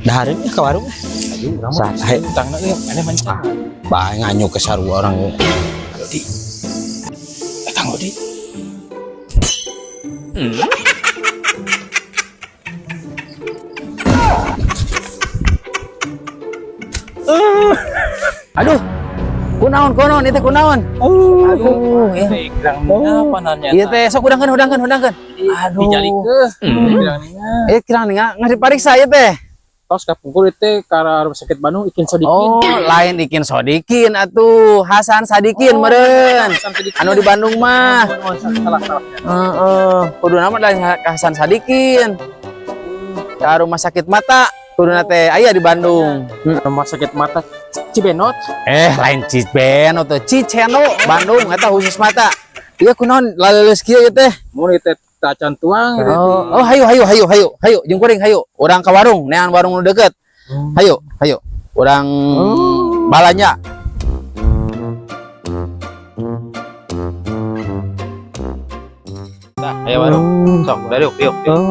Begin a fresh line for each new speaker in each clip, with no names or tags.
Dahareun ya ka warung.
Aduh, urang
Sah,
mah
hayu.
Utangna euy, maneh mancang.
Bae nganyuk ke sarua orang.
Aduh, di. Datang di.
Aduh. Kunaon kunaon itu kunaon? Aduh, ya.
Teh kirang ninga panannya.
Iya teh sok hudangkeun hudangkeun hudangkeun. Aduh.
Dijalikeun. Kirang ninga.
Eh kirang ninga nggak dipariksa ya teh.
Tos kapungkur teh ka Rumah Sakit Bandung Ikin Sodikin.
Oh, lain Ikin Sodikin atuh, Hasan Sadikin meureun.
Hasan Sadikin.
Anu di Bandung mah.
Oh, salah salah.
Heeh, kuduna mah lain Hasan Sadikin. Ka rumah sakit mata kuduna teh aya di Bandung.
Rumah Sakit Mata Cibenot.
Eh, lain Cibenot tuh, Cicendo Bandung eta khusus mata. Iya kunaon laleuleus kieu ieu teh.
Mun teh tacan tuang gitu.
Oh, oh, hayu hayu hayu hayu hayu jeung kuring hayu. Urang ka warung, neangan warung nu deket. Hayu, hayu. Urang balanja. Tah, ayo warung. Sok, duduk, yuk, yuk.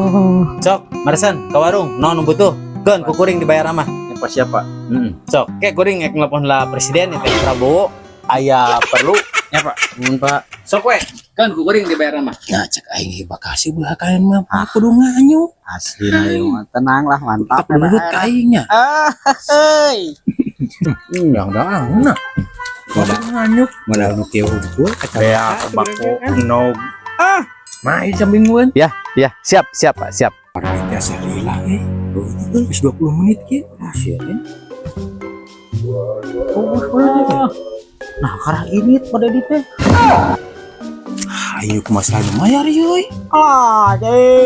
Sok, Marsan, ke warung, naon nu butuh? Keun ku kuring dibayar mah.
Yang pas siapa?
Heeh. Sok, ke kuring ngek nelpon lah presiden ya teh Prabowo aya perlu.
Ya, Pak.
Mun Pak. Sok we, keun ku kuring dibayar mah.
Nah, cek aing ge bakasi belah kain mah kudu nganyuk.
Asli na tenang lah, mantap.
Tetep nurut ka aingnya.
Ah, hei.
Yang daang nah. Kudu nganyuk.
Modal nu kieu hungkul.
Bea bako nog. Ah, mah ieu samingguan.
Ya, ya, siap, siap Pak, siap.
Biasa lila eh. Geus 20 menit kieu.
Sia eh. Oh, nah, karah ini pada di teh.
Ayo kumaha nu mayar euy.
Ah, deh.